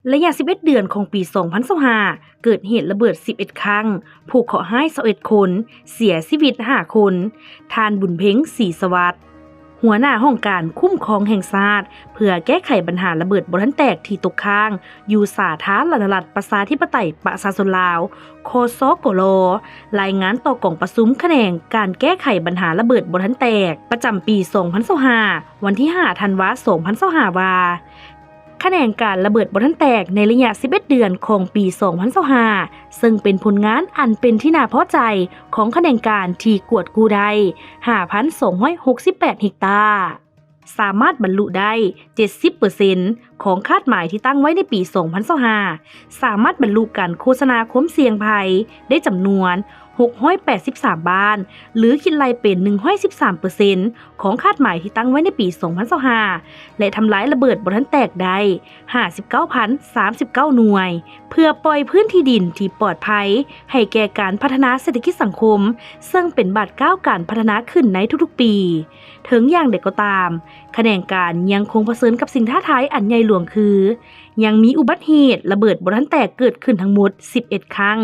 ໄລຍະສິບເອັດເດືອນຂອງປີສອງພັນຊາວຫ້າ ເກີດເຫດລະເບີດສິບເອັດຄັ້ງ, ຜູ້ເຄາະຮ້າຍຊາວເອັດຄົນ, ເສຍຊີວິດຫ້າຄົນ. ທ່ານ ບຸນເພັງ ສີສະຫວັດ ຫົວໜ້າຫ້ອງການຄຸ້ມຄອງແຫ່ງຊາດ ເພື່ອແກ້ໄຂບັນຫາລະເບີດບໍ່ທັນແຕກທີ່ຕົກຄ້າງຢູ່ສາທາລະນະລັດ ປະຊາທິປະໄຕ ປະຊາຊົນລາວ ຄສກລ ລາຍງານຕໍ່ກອງປະຊຸມຂະແໜງການແກ້ໄຂບັນຫາລະເບີດບໍ່ທັນແຕກ ປະຈຳປີສອງພັນຊາວຫ້າ ວັນທີຫ້າ ທັນວາ ສອງພັນຊາວຫ້າ ວ່າ ຂະແໜງການລະເບີດບໍ່ທັນແຕກໃນໄລຍະສິບເອັດເດືອນຂອງປີສອງພັນຊາວຫ້າ ເຊິ່ງເປັນຜົນງານອັນເປັນທີ່ໜ້າພໍໃຈຂອງຂະແໜງການທີ່ກວດກູ້ໄດ້ ຫ້າພັນສອງຮ້ອຍຫົກສິບແປດ ເຮັກຕາ ສາມາດບັນລຸໄດ້ເຈັດສິບເປີເຊັນຂອງຄາດໝາຍທີ່ຕັ້ງໄວ້ໃນປີສອງພັນຊາວຫ້າ ສາມາດບັນລຸການໂຄສະນາຄວາມສ່ຽງໄພໄດ້ຈຳນວນຫົກຮ້ອຍແປດສິບສາມບ້ານ ຫຼື ຄິດໄລ່ເປັນໜຶ່ງຮ້ອຍສິບສາມເປີເຊັນຂອງຄາດໝາຍທີ່ຕັ້ງໄວ້ໃນປີສອງພັນຊາວຫ້າ ແລະ ທຳລາຍລະເບີດບໍ່ທັນແຕກໄດ້ຫ້າສິບເກົ້າພັນສາມສິບເກົ້າໜ່ວຍ ເພື່ອປ່ອຍພື້ນທີ່ດິນທີ່ປອດໄພໃຫ້ແກ່ການພັດທະນາເສດຖະກິດສັງຄົມ ເຊິ່ງເປັນບາດກ້າວການພັດທະນາຂຶ້ນໃນທຸກໆປີ. ເຖິງຢ່າງໃດກໍຕາມ, ຂະແໜງການຍັງຄົງປະເຊີນກັບສິ່ງທ້າທາຍອັນໃຫຍ່ຫຼວງຄື ຍັງມີອຸບັດເຫດລະເບີດບໍ່ທັນແຕກເກີດຂຶ້ນທັງໝົດສິບເອັດຄັ້ງ,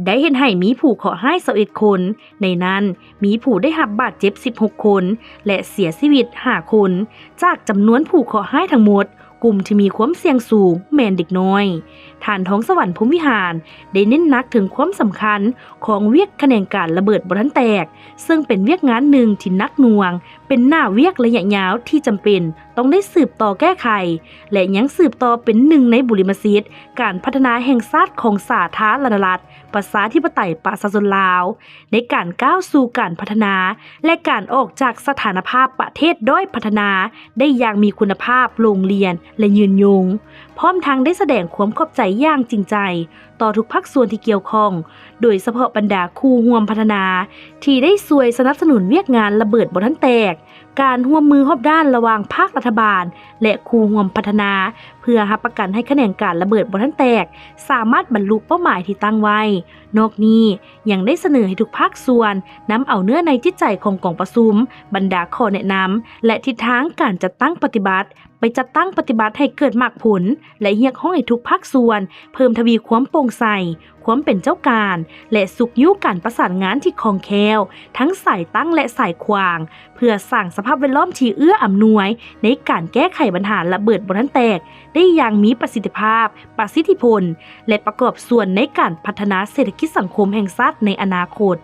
ໄດ້ເຮັດໃຫ້ມີຜູ້ເຄາະຮ້າຍຊາວເອັດຄົນ, ໃນນັ້ນມີຜູ້ໄດ້ຮັບບາດເຈັບສິບຫົກຄົນ ແລະ ເສຍຊີວິດຫ້າຄົນ. ຈາກຈຳນວນຜູ້ເຄາະຮ້າຍທັງໝົດ, ກຸ່ມທີ່ມີຄວາມສ່ຽງສູງແມ່ນເດັກນ້ອຍ. ທ່ານ ທອງສະຫວັນ ພົມວິຫານ ໄດ້ເນັ້ນໜັກເຖິງຄວາມສຳຄັນຂອງວຽກຂະແໜງການລະເບີດບໍ່ທັນແຕກ, ເຊິ່ງເປັນວຽກງານໜຶ່ງທີ່ໜັກໜ່ວງ, ເປັນໜ້າວຽກໄລຍະຍາວທີ່ຈຳເປັນຕ້ອງໄດ້ສືບຕໍ່ແກ້ໄຂ ແລະ ຍັງສືບຕໍ່ເປັນໜຶ່ງໃນບຸລິມະສິດການພັດທະນາແຫ່ງຊາດຂອງສາທາລະນະລັດ ປະຊາທິປະໄຕ ປະຊາຊົນລາວ ໃນການກ້າວສູ່ການພັດທະນາ ແລະ ການອອກຈາກສະຖານະພາບປະເທດດ້ອຍພັດທະນາໄດ້ຢ່າງມີຄຸນນະພາບ, ໂລ່ງລ່ຽນ ແລະ ຍືນຍົງ, ພ້ອມທັງໄດ້ສະແດງຄວາມຂອບໃຈຢ່າງຈິງໃຈຕໍ່ທຸກພາກສ່ວນທີ່ກ່ຽວຂ້ອງ, ໂດຍສະເພາະບັນດາຄູ່ຮ່ວມພັດທະນາທີ່ໄດ້ຊ່ວຍສະໜັບສະໜູນວຽກງານລະເບີດບໍ່ທັນແຕກ, ການຮ່ວມມືຮອບດ້ານລະຫວ່າງພາກລັດຖະບານ ແລະ ຄູ່ຮ່ວມພັດທະນາ ເພື່ອຮັບປະກັນໃຫ້ຂະແໜງການລະເບີດບໍ່ທັນແຕກສາມາດບັນລຸເປົ້າໝາຍທີ່ຕັ້ງໄວ້. ນອກນີ້ຍັງໄດ້ສະເໜີໃຫ້ທຸກພາກສ່ວນນຳເອົາເນື້ອໃນຈິດໃຈຂອງກອງປະຊຸມ, ບັນດາຂໍ້ແນະນຳ ແລະ ທິດທາງການຈັດຕັ້ງປະຕິບັດ ໄປຈັດຕັ້ງປະຕິບັດໃຫ້ເກີດໝາກຜົນ ແລະ ຮຽກຮ້ອງໃຫ້ທຸກພາກສ່ວນເພີ່ມທະວີຄວາມໂປ່ງໃສ, ຄວາມເປັນເຈົ້າການ ແລະ ຊຸກຍູ້ການປະສານງານທີ່ຄ່ອງແຄ້ວ ທັງສາຍຕັ້ງ ແລະ ສາຍຂວາງ ເພື່ອສ້າງສະພາບແວດລ້ອມທີ່ເອື້ອອຳນວຍໃນການແກ້ໄຂບັນຫາລະເບີດບໍ່ທັນແຕກໄດ້ຢ່າງມີປະສິດທິພາບ, ປະສິດທິຜົນ ແລະ ປະກອບສ່ວນໃນການພັດທະນາເສດຖະກິດສັງຄົມແຫ່ງຊາດໃນອະນາຄົດ.